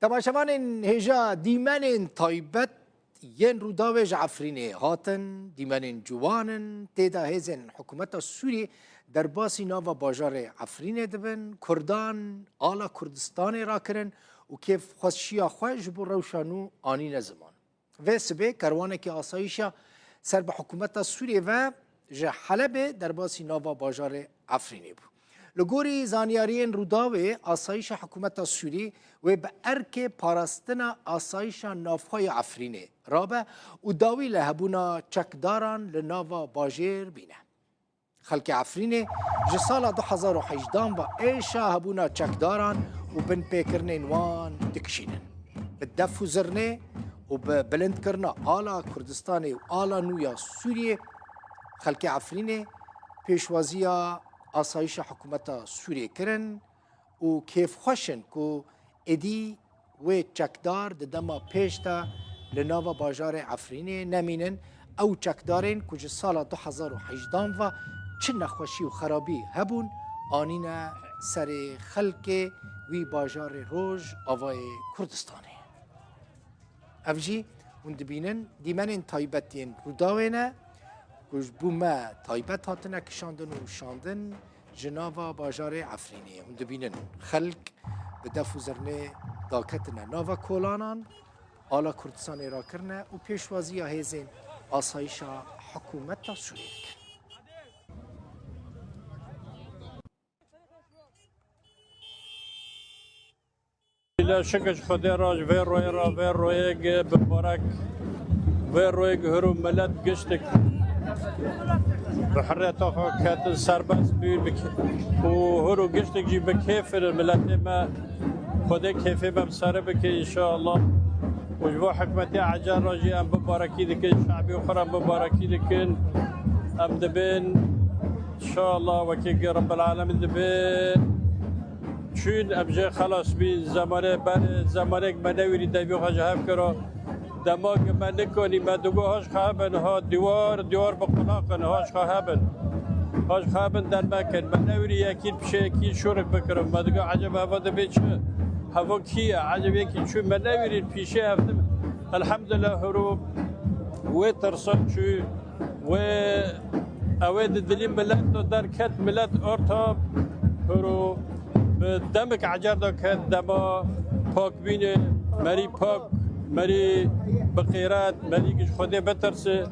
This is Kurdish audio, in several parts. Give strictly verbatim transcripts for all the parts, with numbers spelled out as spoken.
Temaşevanên hêja, dîmenên taybet yên Rûdawê ji Efrînê hatin, dîmenên ciwan in, tê de hêzên hikûmeta Sûriyê derbasî nava bajarê Efrînê dibin, Kurdan ala Kurdistanê rakirin û kêfxweşiya xwe ji bo rewşa nû anîne ziman. Vê sibê kerwanekî asayîşa ser bi hikûmeta Sûriyê ve ji Helebê derbasî nava bajarê Efrînê bû. Li gorî zanyariyên Rûdawê, asayîşa hikûmeta Sûrî wê bi erkê parastina asayîşa navxwe ya Efrînê rabe û dawî li hebûna çekdaran li nava bajêr bîne. Xelkê Efrînê ji sala du hezar û hejdehan ve êşa hebûna çekdaran û binpêkirinên wan dikişînin. Bi def û zirnê û bi bilindkirina ala Kurdistanê û ala nû ya Sûriyê, xelkê Efrînê pêşwaziya asayîşa hikûmeta Sûriyê kirin û kêfxweş in ku êdî wê çekdar di dema pêş de li nava bajarê Efrînê nemînin. Ew çekdarên ku ji sala du hezar û hejdehan ve çi nexweşî û xerabî hebûn, anîne serê xelkê wî bajarê Rojavayê Kurdistanê. Ev jî hûn dibînin dîmenên taybet yên Rûdawê ne ku ji bo me taybet hatine kişandin û şandin ji nava bajarê Efrînê. Hûn dibînin xelk bi def û zirnê daketine nava kolanan, ala Kurdistanê rakirine û pêşwaziya hêzên asayîşa hikûmeta Sûriyê dikin. Lê şikir ji Xwedê re, ji vê royê re, vê royek bibarek, vê royek hir û milet giştik bi hireta xwe ketin serbest bûn, bi kê-, û hir û giştik jî bi kêf in miletê me. Xwedê kêfê me bi serê bike înşallah. Û ji bo hikûmetê Ecer re jî em bibarekî dikin, şe'bê xwe re bibarekî dikin. Em dibên înşallah wekî Rebbil Alemîn dibên. Çûn em jê xelas bîn, zemanê berê, zemanek me newîrî devî xwe ji hev kiro. Dema ku me nikonî, me digo, ha ji xwe hebin, ha dîwar, dîwar bi qulaq in, ha ji xwe hebin. Ha ji xwe hebin, dermekin. Me newîrî yekî pişê yekî şûrik bikirin. Me digo, eceb heva dibê çi? Heva kî ye? Eceb yekî çû, me newîrî pîşê hev dibin. Elhamdulillah, hiro wê tirsa çû. Wê ew ê di dilî milet de derket, milet orta hiro bi demik Ecer de ket, dema pakbînê, merî pak, merî bi qîret, merî ji Xwedê bitirse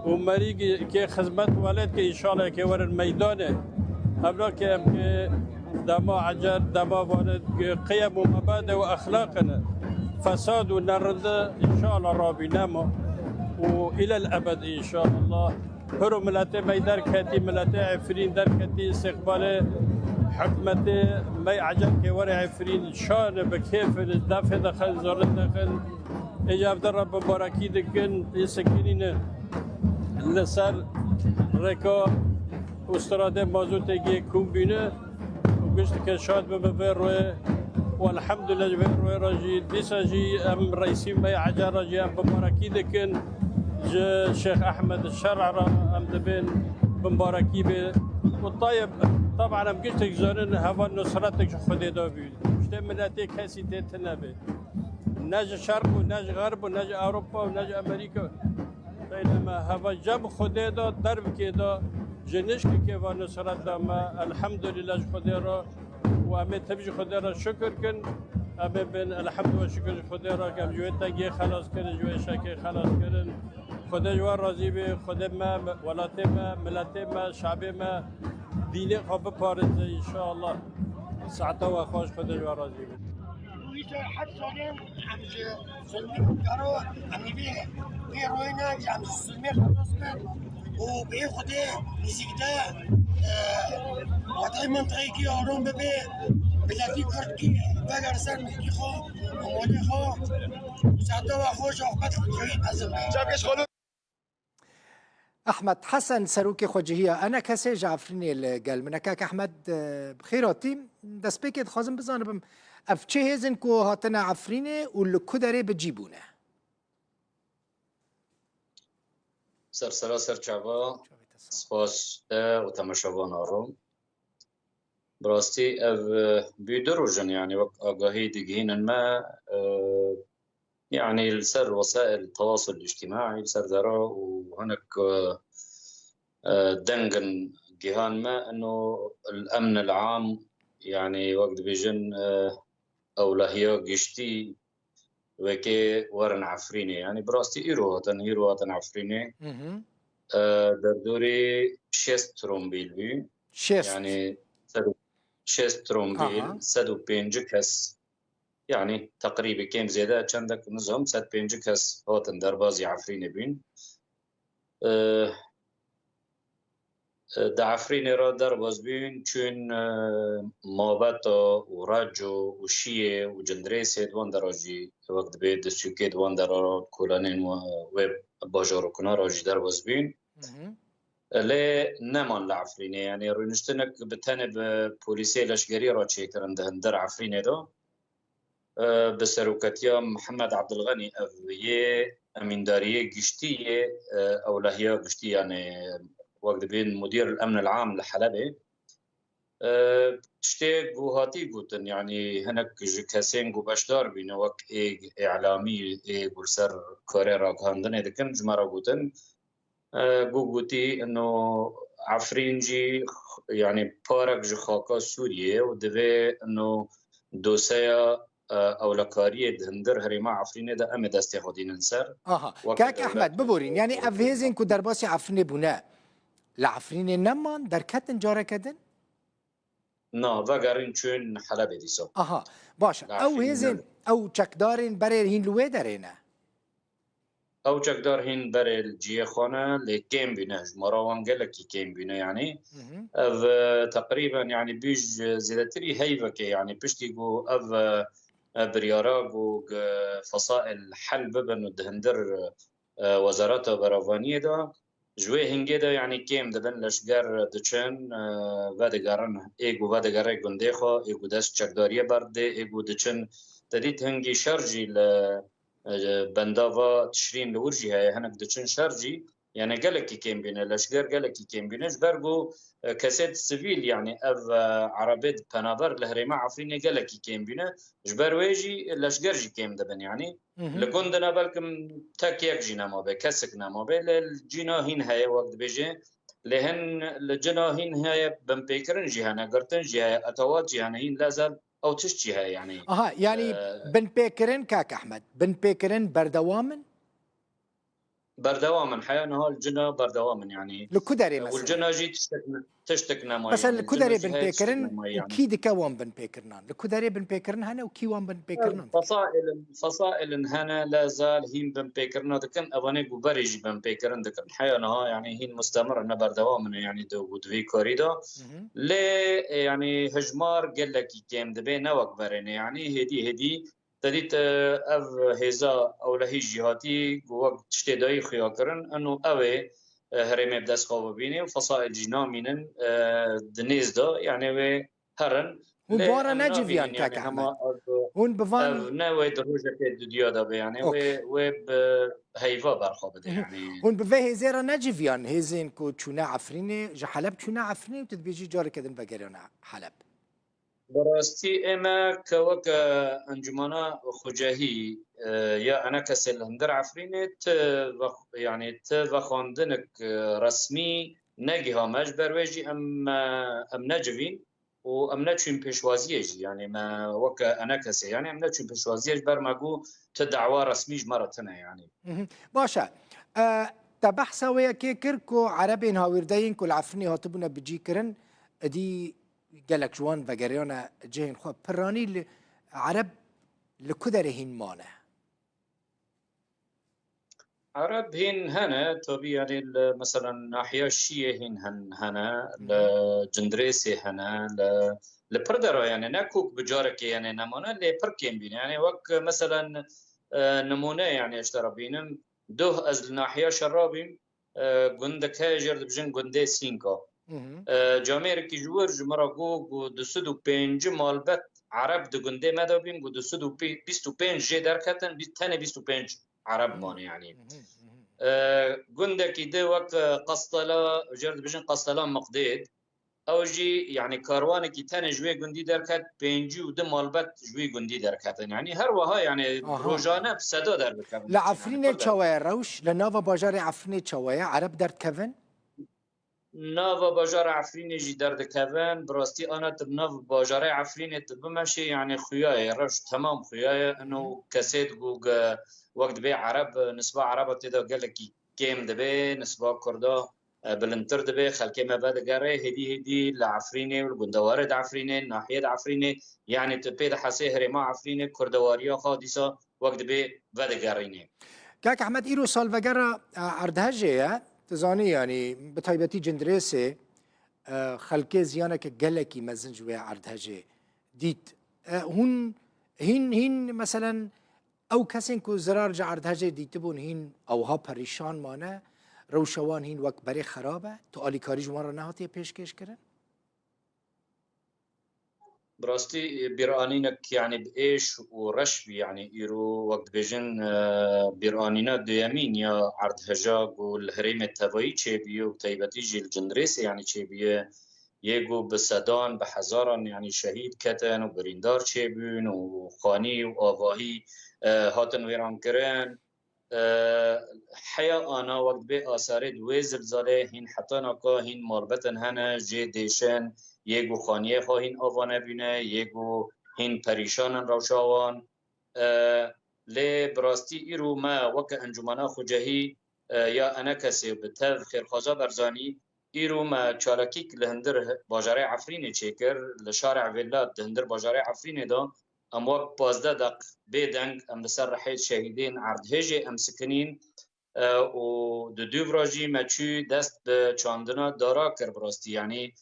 û merî kê xizmet welêt ke înşallah kê werin meydanê. Hevla ke em kê dema Ecer, dema vanê qiyem û mebade û exlaq in. Fesad û nerinde înşallah rabî nema û îlel ebed înşallah. Hiro miletê me derketî, miletê Efrîn derketî, îstîqbalê hikûmetê me Ecer kê were Efrîn şan bi kêf in, defê dixin, zurna dixin. Êca ev de re bibarekî dikin, ê sekinîne li ser rêka û stradê mazotê gê kom bîne. Û giştike şad bibe vê royê. Û elhamdulillah ji vê royê re jî, dîsa jî em reîsî me yê Ecer re jî em bibarekî dikin. Ji Şêx Ehmed Şer'a re em dibên bibarekî bê. Û tayeb, taban em giştek zanin heva nusretek ji Xwedê de bî. Ji tê miletê kesî tê tune bê. Ne ji şerq û ne ji xerb û ne ji Ewropa û ne ji Amerîka. Xeylê me heva cem Xwedê de, derbikê de, ji nişkekê ve nusret da me, elhamdulillah ji Xwedê re. Û em ê tev ji Xwedê re şikir kin. Em ê bên elhamdulillah şikir ji Xwedê re, ke em ji wê tengiyê xelas kirin, ji wê şekê xelas kirin. Xwedê ji we razî bê, Xwedê me, welatê me, miletê me, şabê me, dînê xwe biparêze înşallah. Saeta we xweş, Xwedê ji we razî bê. Îcar heft salên em ji zulmê garo, em ê vê, vê royê ne, em ji zulmê xelas bin û bê Xwedê nêzîkde, e, watayê mintixekî arom bibe, miletî Kurdkî veger ser milkî xwe û malê xwe. Saeta we xweş, axbet Xwedê ezim be. Ehmed Hesen, serokê xwecihiya ENKSê ji Efrînê li gel min e. Kak Ehmed, e, bi xêr hatî. Destpêkê dixwazim bizanibim, ev çi hêz in ku hatine Efrînê û li ku derê bi cî bûne? Ser sera ser çava, spas te û temaşevana ro. Bi rastî ev, e, bû du roj in, yanî wek agahî digihînin me, e, yanî li ser wesaîl tewasul îctîmaî, li ser dera û hinek, e, e, deng in gihan me, ino el-emn el-am, yanî wek dibêjin, e, ewlehiya giştî wekê werin Efrînê. Yanî bi rastî îro hatin, îro hatin Efrînê. Hı hı. E, derdorê şêst trombîl bû. Şêst. Yanî sed û, şêst trombîl, aha, sed û pêncî kes. Yanî teqrîbî kêm zêde çendek nizam, sed pêncî kes hatin derbazî Efrînê bûn. E, e, di Efrînê re derbas bûn, çûn, e, Mabeta û Reco û Şiyê û Cindirêsê, di wan dera jî wek dibê di sûkê di wan dera re kolanên we, wê bajarokuna re jî derbas bûn. Hı hı. Lê neman li Efrînê, yanî rûniştinek bi tenê bi polîsê leşgerî re çêkirin di hundir Efrînê de. E, bi seroketiya Mihemed Ebdilxenî, ev yê emîndariyê giştî yê, e, ewlehiya giştî, yanî wek dibên mudîr el-emn el-am li Helebê. E, tiştê ku hatî gotin, yanî hinek ji kesên ku beşdar bîne, wek ê îlamî, ê ku li ser karê ragihandinê dikin, ji me re gotin, e, ku gotî, ino Efrîn jî, yanî parek ji xaka Sûriyê ye û divê ino doseya, e, ewlekariyê di hundir herêma Efrînê de em ê destê xwe dînin ser. Aha. Wek, kak e, Ehmed, biborîn. Yanî ev hêzên ku derbasî Efrînê bûne, li Efrînê neman, derketin careke din? Na, vegerîn çûn Helebê dîsa. Aha, baş e. Ew hêzên, ew çekdarên berê hîn li wê derê ne? Ew çekdar hîn berê li cihê xwe ne, lê kêm bîne. Jimara wan gelekî kêm bîne, yanî. Hı hı. Ev, e, teqrîben, yanî, bîj zêdetirî heyvekê, yanî, piştî ku ev, e, e, biryara ku, e, fesail hel bibin û di hundir, e, Wezareta Beravaniyê de, ji wê hingê de, yanî, kêm dibin, leşger diçin, e, vedigerin, ê ku vedigere gundê xwe, ê ku dest çekdariyê berdê, ê ku diçin, te dît hingî şer jî li, e, bendava Tişrîn li wir jî heye, hinek diçin şer jî, yanî gelekî kêm bîne, leşger gelekî kêm bîne, ji ber ku, e, kesê sivîl, yanî ev, e, erebê penaber li herêma Efrînê gelekî kêm bîne, ji ber wê jî leşger jî kêm dibin, yanî. Hı hı. Li gundina belkim tek yek jî nemabe, kesik nemabe, lê li cîna hîn heye, wek dibêje, lê hin li cina hîn heye, binpêkirin jî hene, girtin jî heye, etewat jî hene, hîn lezel ew tişt jî heye, yanî. Aha, yanî, e, binpêkirin, kak Ehmed, binpêkirin berdewam in? Berdewam in, heya niha li cina berdewam in, yanî. Li ku derê, e, û li mesela? Cina jî tiştek ne-, tiştek nemaye, mesela, yanî, li ku derê binpêkirin û kî dike wan binpêkirinan? Li ku derê binpêkirin hene û kî wan binpêkirinan dike? Fesailin, fesailin hene, lezel hîn binpêkirina dikin, evanê ku berê jî binpêkirin dikin. Heya niha, yanî, hîn mustemir ne, berdewam in, yanî, di, di vî karî de. Hı hı. Lê, e, yanî, hijmar gelekî kêm dibe, ne wek berê ne, yanî, hêdî hêdî te dît, e, ev hêza ewlehî jîhatî ku wek tiştê dayî xuya kirin, ino ew ê, e, herêmê bi dest xwe bibîne û fesail jî namînin, e, di nêz de, yanî wê herin. Hûn bi wan re neciviyan, kak Ehmed? Hûn bi van, ev ne wê di rojekê dudiya de be, yanî wê, wê bi heyva berxwe bide, yanî. Hûn bi vê hêzê re neciviyan, hêzên ku çûne Efrînê, ji Heleb çûne Efrînê û tu dibêjî careke din vegeriyane Heleb? Bi rastî ê me ke weke encûmana xwecehî, e, ya enekesê li hundir Efrînê ti vex-, yanî ti vexwandinik, e, resmî negiha me. Ji ber wê jî em, e, em necivîn û em neçûn pêşwaziyê jî. Yanî me weke enekesê, yanî em neçûn pêşwaziyê ji ber me got ti dawa resmî ji me re tune, yanî. Mhm. Baş e. E, te behsa wê yekê kir ku erebên hawîrdeyên ku li Efrînê hatibûne bicîkirin, êdî gelek ji wan vegeriyane cihên xwe. Piranî li Ereb li ku derê hîn mane? Ereb hîn hene, tabî, yanî li, meselen, nahiya Şiyê hîn hen-, hene, li Cindirêsê hene, li, li pir dera, yanî ne kok bi carekê, yanî nemane, lê pir kêm bîne. Yanî wek, meselen, e, nimûne, yanî ji te re bînim, doh ez li nahiya Şerabîm, e, gundek heye, jê re dibêjin gundê Sînka. Hı hı. E, camêrekî ji wir ji min re got, got du sed û pêncî malbet Ereb di gundê me de bîn, got du sed û bîst û pênc jê derketin, bî-, tenê bîst û pênc Ereb mane, yanî. Hı hı, hı hı. E, gundekî di wek, e, Qestela, jê re dibêjin Qestela Miqdêd. Ew jî, yanî, karwanekî tenê ji wê gundî derket, pêncî û du malbet ji wî gundî derketin. Yanî, her wiha, yanî, Aha. rojane bi seda derdikevin. Li Efrînê çawa ye rewş? Li nava bajarê Efrînê çawa ye? Ereb derdikevin? Nava bajara Efrînê jî derdikevin. Bi rastî ana tu bi nav bajarê Efrînê tu bimeşê, yanî, xuya ye, rewş temam xuya ye. Ino kesê digo ge-, wek dibê Ereb, nisba Ereba tê de gelekî kêm dibe, nisba Kurda e, bilindtir dibe, xelkê me vedigerê, hêdî hêdî li Efrînê û li gundewarê di Efrînê, nahiyê di Efrînê, yanî tu pê dihesê herêma Efrînê, kurdewariya xwe dîsa wek dibê vedigerînê. Kak Ehmed, îro salvegera, e, erdhejê ye. Tu zanî, yanî bi taybetî Cindirêsê, e, xelkê ziyaneke gelekî mezin ji wê erdhejê dît. E, hûn, hîn, hîn, meselen, Ew kesên ku zirar ji erdhejê dîtibûn hîn ewha perîşan mane, rewşa wan hîn wek berê xerab e, tu alîkarî ji wan re nehatiye pêşkêşkirin? Bi rastî, bîranînek, yanî, bi êş û reş bî, yanî, îro, wek dibêjin, e, bîranîna duyemîn ya erdheja ku li herêmê tevayî çêbûye û taybetî jî li Cindirêsê, yanî, çêbûye, yê ku bi sedan, bi hezaran, yanî, şehîd ketin û birîndar çêbûn û xanî û avahî, e, hatin wêrankirin. E, heya ana wek dibê asarê di wê zilzalê hîn heta naka hîn malbetin hene jê dêşin, yê ku xaniyê xwe hîn ava nebîne, yê ku hîn perîşan in rewşa wan. E, lê bi rastî îro me weke encûmena xwecehî, e, ya ENKSê bi tev Xêrxwaza Barzanî, îro me çalakîk li hundir bajarê Efrînê çêkir, li şarê Evêla di hundir bajarê Efrînê de. Em wek pazdeh deq bê deng em li ser rihê şehîdên erdhêjê em sikinîn, e, û di dûv re jî me çû dest bi çandina dara kir bi rastî. Yanî,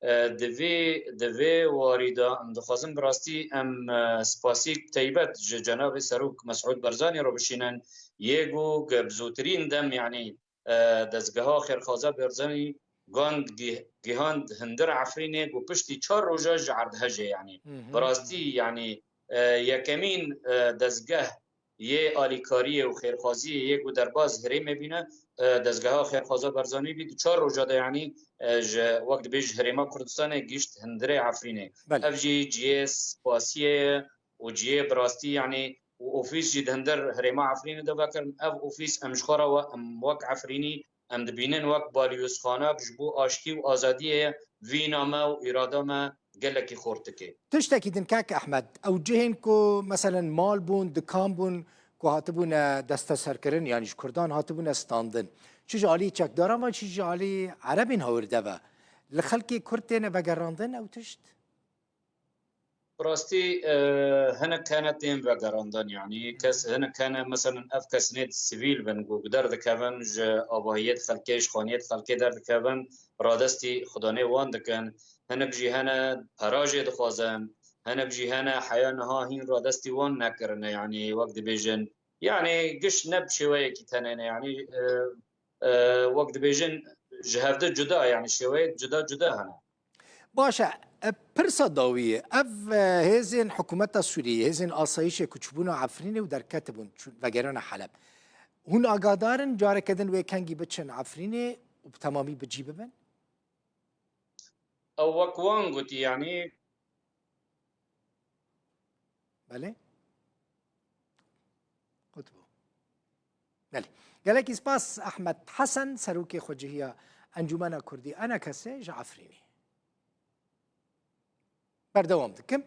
e, di vê, di vê warî de em dixwazin bi rastî em, e, spasîk teybet ji cenabê Serok Mesûd Barzanî re bişînin, yê ku bi zûtirîn dem, yanî, e, dezgeha Xêrxwaza Barzanî gand gih-, gihand hundir Efrînê ku piştî çar roja ji erdhejê, yanî, Hı hı. bi rastî, yanî, e, yekemîn, e, dezgeh yê alîkariyê û xêrxwaziyê yê ku derbaz herêmê bîne, e, dezgeha Xêrxwaza Barzanî bî, di çar roja de, yanî, e, ji, wek dibê, ji herêma Kurdistanê gihişt hundirê Efrînê. Belê. Ev jî cihê spasiyê ye û cihê bi rastî, yanî, û ofîs jî di hundir herêma Efrînê de vekirin. Ev ofîs em ji xwe re we, em wek Efrînî em dibînin wek balyozxanak ji bo aştî û azadiyê ye. Vîna me û îrada me gelekî xortik e. Tiştekî din kak Ehmed, ew cihên ku meselen mal bûn, dikan bûn, ku hatibûne desteserkirin, yanî ji Kurdan hatibûne standin. Çi ji alî çekdaran ve çi ji alî Erebên hawir de ve. Li xelkê Kurd têne vegerandin ew tişt? Bi rastî, e, hinek hene tên vegerandan, yanî kes, hinek hene, meselen, ev kesnê sivîl bin ku derdikevin, ji avahiyê di xelkê, ji xaniyê di xelkê derdikevin, radestî xudanê wan dikin. Hinek jî hene pera jê dixwazin, hinek jî hene heya niha hîn radestî wan nekirine, yanî wek dibêjin, yanî giş ne bi şêweyekî tenê ne, yanî, e, e, wek dibêjin ji hevdi cuda, yanî şêweyek cuda cuda hene. Baş e, e, pirsa dawî ye. Ev, e, hêzên hikûmeta Sûriyê, hêzên asayîşê ku çûbûna Efrînê û derketibûn, çû-, vegerana Heleb. Hûn agadar in careke din wê kengî biçin Efrînê û bi temamî bi cî bibin? Ew wek wan gotî, yanî. Belê. Qut bû. Belê. Gelekî spas Ehmed Hesen, serokê xwecihiya Encûmena Kurdî ENKSê ji Efrînê. Berdewam dikim.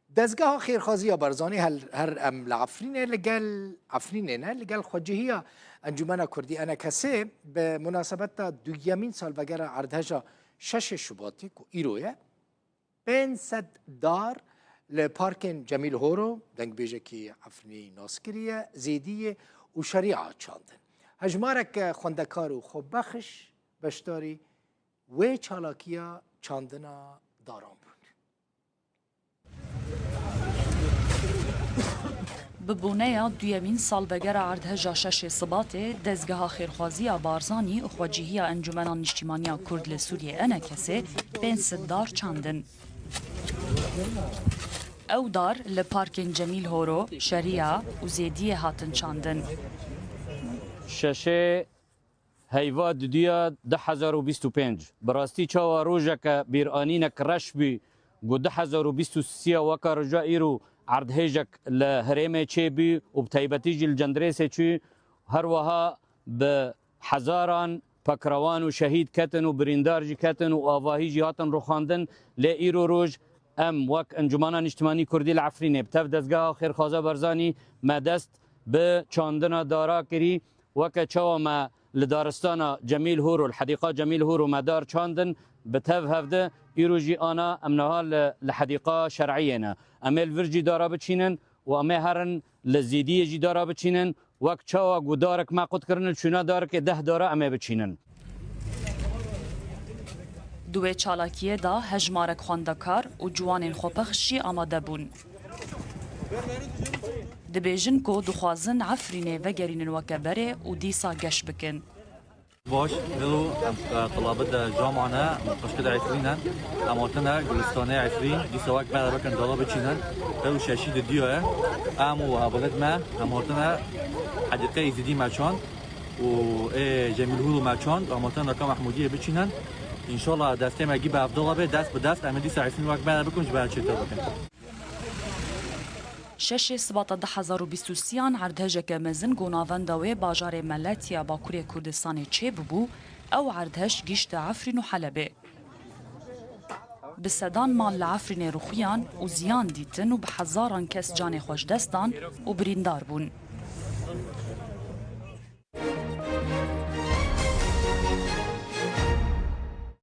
Dezgeha Xêrxwaziya Barzanî her, her em li Efrînê li gel, Efrînê ne, li gel xwecihiya Encûmena Kurdî ENKSê bi munasebeta duyemîn salvegera erdheja şeşê Şubatê ku îro ye, pênc sed dar li parkên Cemîl Horo, dengbêjekî Efrînî nas kiriye, Zêdiyê û Şerîa çandin. Hejmarek xwendekar û xwebexiş beşdarî wê çalakiya çandina daran bûn. Bi boneya duyemîn salvegera erdheja şeşê Sibatê, Dezgeha Xêrxwaziya Barzanî û Xwecihiya Encûmena Niştîmaniya Kurd li Sûriyê ENKSê pênc sed dar çandin. Ew dar li parkên Cemîl Horo, Şerîa û Zêdiyê hatin çandin. Şeşê Heyva duduya du hezar û bîst û pênc. Bi rastî çawa rojeke bîranînek reş bî ku du hezar û bîst û sê weka roja îro erdhêjek li herêmê çêbî û bi taybetî jî li Cendirêsê çû, her wiha bi hezaran pekrewan û şehîd ketin û birîndar jî ketin û avahî jî hatin rûxandin. Lê îro roj em wek Encûmena Nîştimanî Kurdî li Efrînê bi tev dezgeha Xêrxaza Barzanî me dest bi çandina dara kirî. Weke çawa me li daristana Cemîl Hûr û li hedîqa Cemîl Hûr û me dar çandin, bi tev hevdi îro jî ana em niha li, li hedîqa şer'iyê ne. Em ê li vir jî dara biçînin û em ê herin li zêdiyê jî dara biçînin. Wek çawa ku darek me qut kirin, li şûna darekê deh dara em ê biçînin. Di wê çalakiyê de hejmarek xwendekar û ciwanên xwepexş jî amade bûn. Dibêjin ku dixwazin Efrînê vegerînin weke berê û dîsa geş bikin. Baş, velo em, e, qilabit de camane, em xweşke de Efrîn in. Em hatine Gulistanê Efrîn, dîsa wek me re bikin dara biçînin. Velo şeşî di diya ye. Em û hevalêt me, em hatine Hedîqeyê Zîdî me çand û ê Cemîl Hûr û me çand, em hatine Reka Mehmûdiyê biçînin. Înşallah destê me gî bi hevdala be, dest bi dest, em ê dîsa Efrîn wek me re bikin, ji ber çêtir bikin. Şeşê Sibata du hezar û bîst û sêyan erdhejeke mezin ku navenda wê bajarê Meletiya Bakurê Kurdistanê çêbibû, ew erdhej gihîşte Efrîn û Helebê. Bi sedan mal li Efrînê rûxiyan û ziyan dîtin û bi hezaran kes canê xwe ji dest dan û birîndar bûn.